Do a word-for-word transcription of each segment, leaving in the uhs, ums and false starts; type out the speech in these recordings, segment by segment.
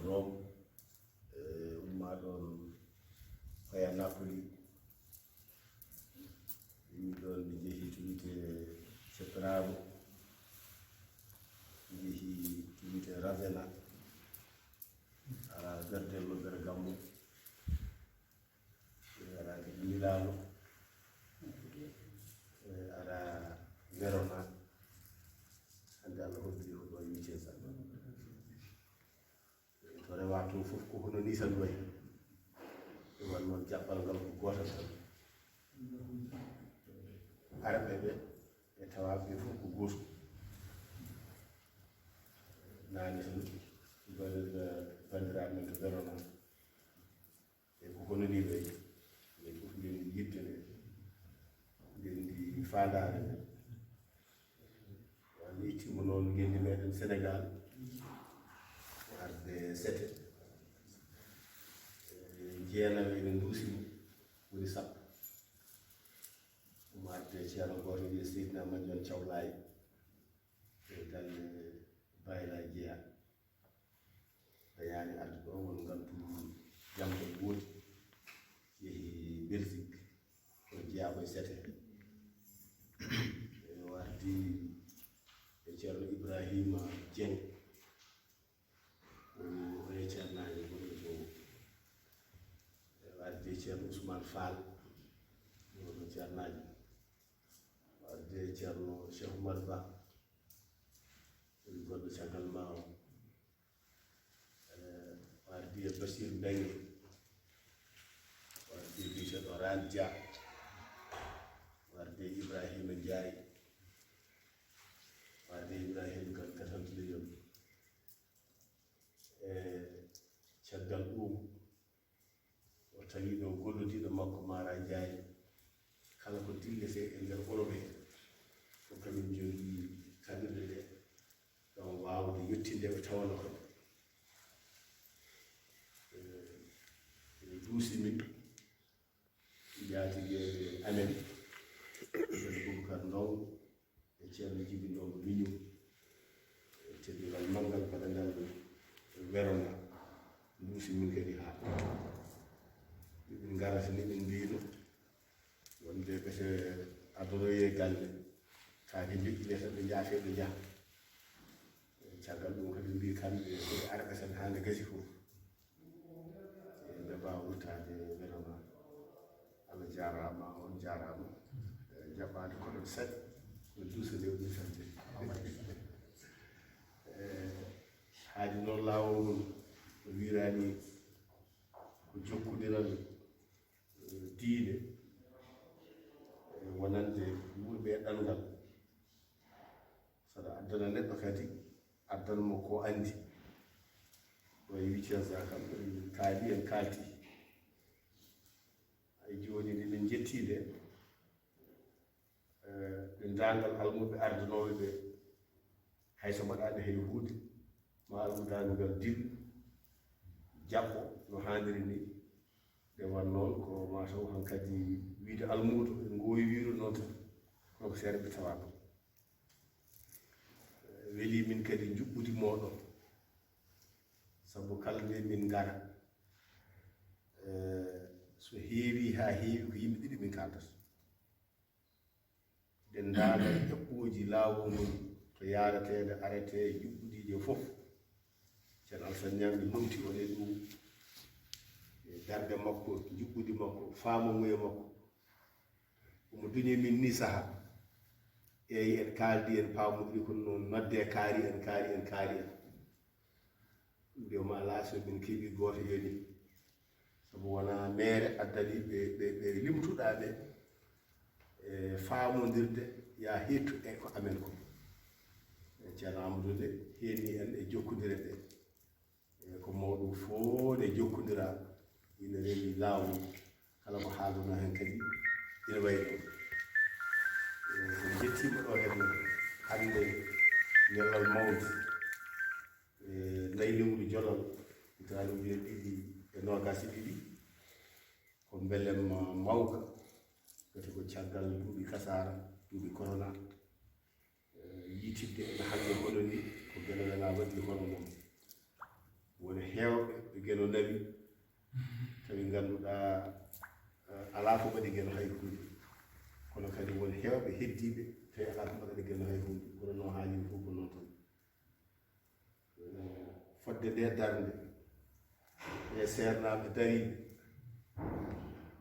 Rome, e umma ɗon hoya Napoli. Yimɓe ɗon ɓe njehi to wiyetee Ceprano, ɓe njehi to wiyetee Ravenna, ara Verdello Bergamo, ara Milano, ara Verona. Hannde Allah holliri ko ɗo Vicenza. To rewa to fof ko hono ni tan wayi. Ɗum waɗi noon jaɓɓal ngal ko gootal tan. Arɓe ɓe e tawaaɓe ɓe fof ko gooto. Naane tan, bandir-, banndiraaɓe men to Verona. E ko hono ni wayi. Ɓe fof ndenndi yiɗde nde. Ndenndi faandaare nde. Walla ittiima noon ngenndi meɗen Senegaal, warde sete. E, jeenayo ene nduusi mo, woni sappo. Omo arde ceerno gooto wiyee Seydina Mandione Thiaw Laye, e galle Bayla Jeya. Dañaani arde ɗo, won ngantu jamɗe woodi, yehi Belgique, o jeyaa koye sete. E, o ardi e ceerno Ibrahima Dieng, o, o e ceernaajo gonɗo to. E, o ardi e ceerno Ousmane Fall, gonɗo ceernaajo. O ardi e ceerno Cheikh Oumar Ba, woni gonɗo caggal maawo. E, o ardi e Bachir Mbengue, o ardi e biyeteeɗo Rane Dia, o ardi e Ibrahima Ndiaye, o ardi e Ibrahima Kane Katanto Leñol. E, caggal ɗum, o tawi ɗo gollodiiɗo makko Mara Ndiaye, kala ko dilletee e nder Europe he, ko kañum jogii kaɓirɗe ɗe, ngam waawde yettinde ɓe tawa no kam. E, ene duusi min, njaatigeeɓe amen, ceerno Boubacar Ndongo e ceerno Jibi Ndongo Miñum, e teddungal manngal baɗangal Verona, nduusi min kadi haa. Min ngarata ni min mbiyno wonde ɓete adoroye galle, kaake joƴƴi ɗe tan ɓe njaafee ɓe njaha. Caggal ɗum kadi mbi kamɓe ko ɓe arɓe tan haa nde gasi fof. E, ɓe mbaawa ruttaade Verona. Allah jaaraama, on jaaraama. E, jaɓɓaade ko ɗon saɗi, no duusa nde woni tan. E, haadi noon laawol ngol no wiiraani ko jokkondiral, e, diine, e, wonande wuurɓe e ɗanngal. Saɗa addana neɗɗo kadi, addan mo ko anndi. Ɗo e Vicenza kam, en kaali, en kaalti. Hay jooni nde min njetti nde, eh, denndaangal almuɓe ardanooɓe ɓe, hay so mbaɗaani hay huunde, ma almudaani ngal dil, jaɓɓo no haaniri ni. Nde wan noon ko ma taw hankadi wiyde almuudo, e ngoowi wiiru noon tan, kono ko seeɗa ɓe tawaama. Weli min kadi njuɓɓudi mooɗon, sabu kala nde min ngara, eh, so heewi haa heewi ko yimɓe ɗiɗi min kaaldata. Denndaangal eɓɓooji laawol ngol to yaareteende, aretee, njuɓɓudiije fof. Ceerno Alassane Ñaŋ ɓe lomti on e ɗum, e darnde makko, njuɓɓudi makko, faamamuya makko. Omo duñi min ni saha. Eeyi, en kaaldi, en paamodiri, kono noon nodde kaari en, kaari en, kaari en. Ɗum de ma alaa so min keɓi gooto yoni. Sabu wonaa meere addani ɓe, ɓe, ɓe limtuɗaa ɓe, e faamondirde, ya heettu e ko amen ko. E Ceerno Amadou de, heenni en e jokkondire ɗe. E ko mawɗum fof nde jokkondiraa, ina rewi laawol, kala ko haalduno heen kadi ina wayi ɗum. E, en njettiima ɗo heen hannde ñallal mawnde, e, nayi lewru jolal, hitaande ujunere ɗiɗi e noogaas e ɗiɗi, ko mbelemma mawka, gati ko caggal duuɓi kasaara, duuɓi korona. Eh, yiytidde ene hannde hono ni ko Geno Wela waɗi hono mum. Won heewɓe ɓe Geno nawi, tawi ngannduɗaa, eh, alaa ko waɗi Geno hay huunde. Kono kadi won heewɓe heddiiɓe, tawi alaa ko waɗani Geno hay huunde. Kono no haalii fof ko noon tan. Eh, fodde nde darnde, e seernaaɓe dariiɓe,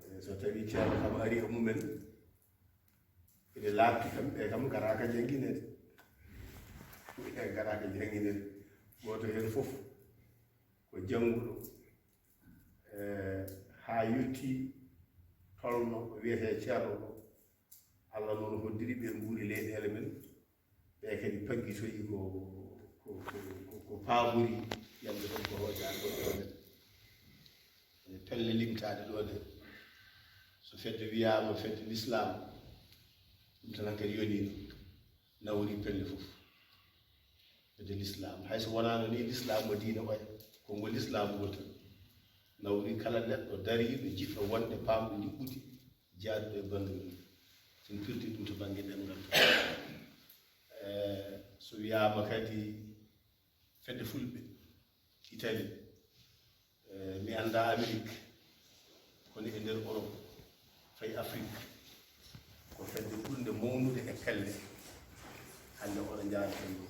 eh, so tawii ceerno kam arii e mumen, ene laaɓti kam, ɓe kam ngaraaka janngineede. Ɓe ngaraaka janngineede. Gooto heen fof ko jannguɗo, eh, haa yettii tolno ko wiyetee ceerno ɗo. Allah noon hoddiri ɓe nguuri leyɗeele men. Ɓe kadi paggitoyi ko, ko, ko, ko, ko paabori yamde ɗon ko hooƴaani ɗon ɗo ɗen. E pelle limtaaɗe ɗo ɗe, so fedde wiyaama fedde lislaam, ɗum tan kadi yoniino, nawori pelle fof. Fedde lislaam, hay so wonaano ni lislaam o diine oya, ko ngo lislaam ngol tan. Nawori kala neɗɗo dariiɗo, jiɗɗo wonde, paamɗo njuɓɓudi, jaaduɗo e bannge mum. Sen pirti ɗum to bannge ɗemngal to. Eh, so wiyaama kadi fedde fulɓe, Italie, eh, mi anndaa Amérique, kono e nder Europe, fay Afrique, ko fedde ɓurnde mawnude e pelle. Hannde oɗo njaareten ɗo.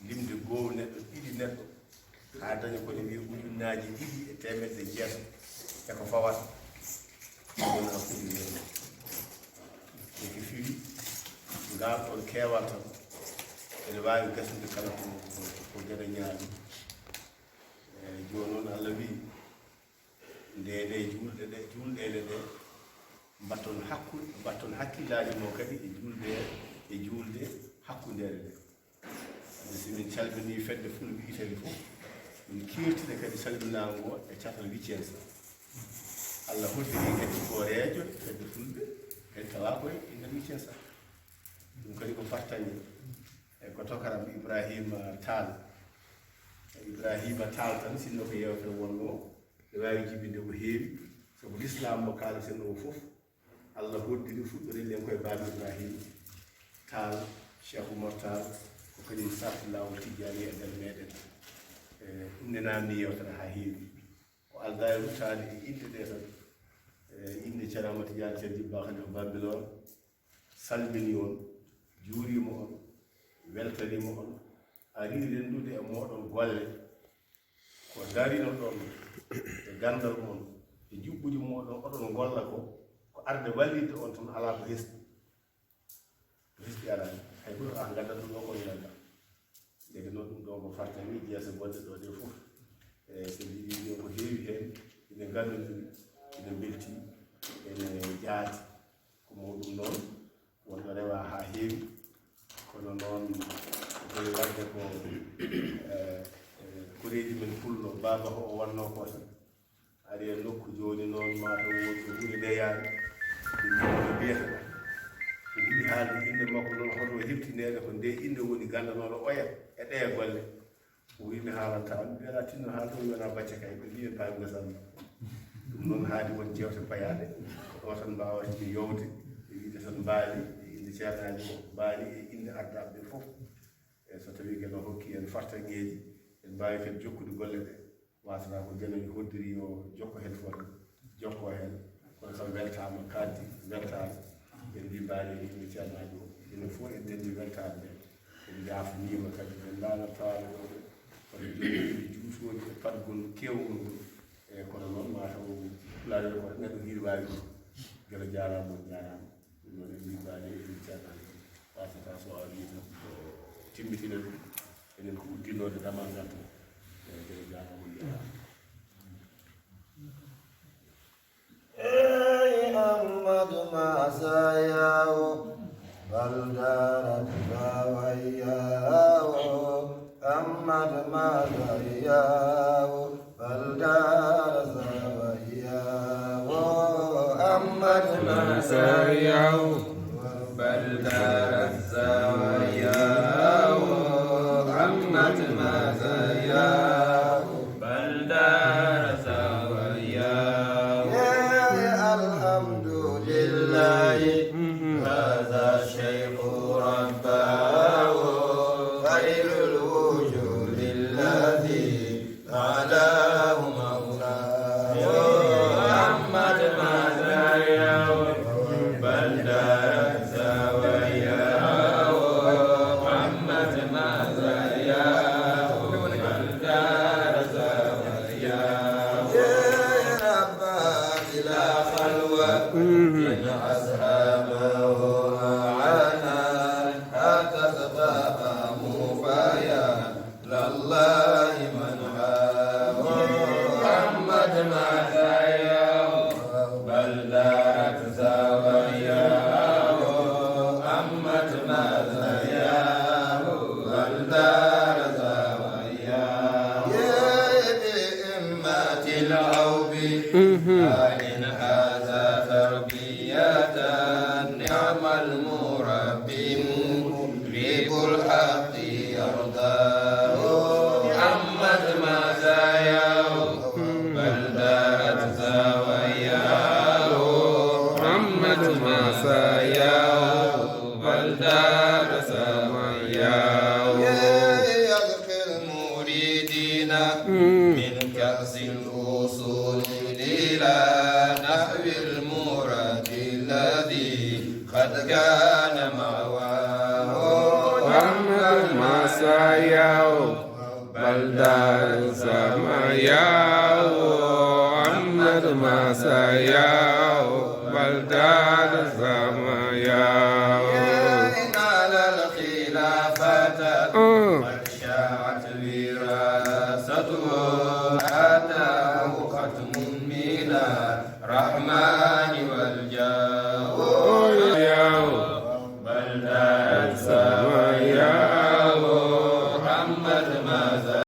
Limde goo neɗɗo, ɗiɗi neɗɗo, haa daña ko ne wiya ujunnaaji ɗiɗi e teemedde jeetati e ko fawata. Ɗum woni hakkunde men. Eki firi, ngal ɗon keewal tan, ene waawi gasnude kala ko, ko, ko geɗe ñaami. Eeyi, jooni noon Allah wiyi, nde, nde juulɗe ɗe, juulɗeele ɗe, mbatton hakku-, mbatton hakkillaaji mon kadi e juulde, e juulde hakkundeere nde. Wadde si min calminii fedde fulɓe Italie fof, min kiirtine kadi salminaango ngo e catal Vicenza. Allah hoddiri kadi gooreejo e fedde fulɓe, kadi tawa koye e nder Vicenza. Ɗum kadi ko fartaŋŋe. E ko tokaram Ibrahima Tall. Ibrahima Tall tan, sinno ko yeewtere wonnoo, ɓe waawi jibinde ko heewi, sabu lislaam mo kaaleten o fof, Allah hoddiri fuɗɗorel en koye Baaba Ibrahima Tall, Cheikh Oumar Tall, ko kañum sarti laawol tijjaani e nder meɗen. E, ɗum ne naamni yeewtere haa heewi. Ko aldaa e ruttaade e inɗe ɗe tan. E, inɗe Ceerno Ahmad Tijaan Ceerno Jibba Khalil Bambilor, salmini on, juuriima on, weltaniima on, ari renndude e mooɗon golle ko darinoɗon e ganndal mon, e juɓɓudi mooɗon, oɗon ngolla ko, ko arde wallitde on tan, alaa ko hesɗi. Ko hesɗi alaa, hay gooto a ngaddat ɗum ɗo ko mi ngadda. Ndeke noon ɗum ɗo ko fartani jeese bonɗe ɗo ɗe fof. E so mbiɗi mbiya ko heewi heen, ina nganndondiri, ina mbelti, ene jaati. Ko mawɗum noon, wonɗo rewa haa heewi. Kono noon, ko ɓuri waɗde ko, e, e, koreeji men pullo, baaba ko o wannoo ko tan. Ari e nokku jooni noon, maa taw won ko huunde nde yaani. Ko yimɓe mbiyata. Ko ɓuri haalde innde makko noon, hoto o heptineede ko nde innde woni ganndanooɗo oya e ɗee golle. O wii mi haalanta, mi wiyata tinno haalta, mi wona bacca kay, ɓe mbiyen paami ndesan. Ɗum noon haadi won jeewte payaaɗe, ko ɗo tan mbaawata yowde, e wiide tan mbaali, e innde ceernaaji ko mbaali, e innde ardaaɓe ɓe fof. E so tawii Geno hokki en fartaŋŋeeji, en mbaawi kadi jokkude golle ɗe. Wasata ko Geno hoddiri yo jokko heen fof tan, jokko heen. Kono kam weltaama, kaaldi weltaama. En mbii mbaali e yimɓe ceernaaji o. Enen fof en ndenndi weltaade nde. En njaafniima kadi denndaangal tawaɓe ɗo ɓe. Kono jooni ɓe juutooji e paɗgol keewgol ngol. E kono noon maa taw pulaar ko neɗɗo hiiri waawi ɗum. Geno jaaraama, on njaaraama. Ɗum noon en mbii mbaali e yimɓe ceernaaji o. Wasata so a wii tan ko timmitina ɗum. Enen ko uddinoode damal ngal tan. Eeyi, kadi jaaraama, on njaaraama. Eeyi, Ahmadu Maasa Yaawo, Baldaara Saawa Yaawo, Ahmadu Maasa Yaawo, Baldaara Saawa Yaawo, Ahmadu Maasa Yaawo. Baldaara Saawa Yaawo, Ahmad Maasa Yaawo. Baldaara Saawa Yaawo. Eeyi, alhamdulillahi, haza shaykhu rabbaawo, khayrul wujuudi llazi لله من حاه عمت مزاياه، بل دارت زواياه، عمت مزاياه، بل دار زواياه. يا بإمة العوب إن هذا تربية، نعم المربي مدرك الحق يرضاه. عمت مزاياه، بل دارت زواياه، عمت مزاياه، بل دارت زواياه. يا يلقي المريدين من كأس الأصول إلى نحو المراد الذي قد كان مأواه. عمت مزاياه، بل دارت زواياه، عمت مزاياه، بل دارت زواياه. يا إن على الخلافة قد شاعت وراثته، أتاه ختم من الرحمن والجاه. ياه، بل دارت زواياه، عمت مزاياه.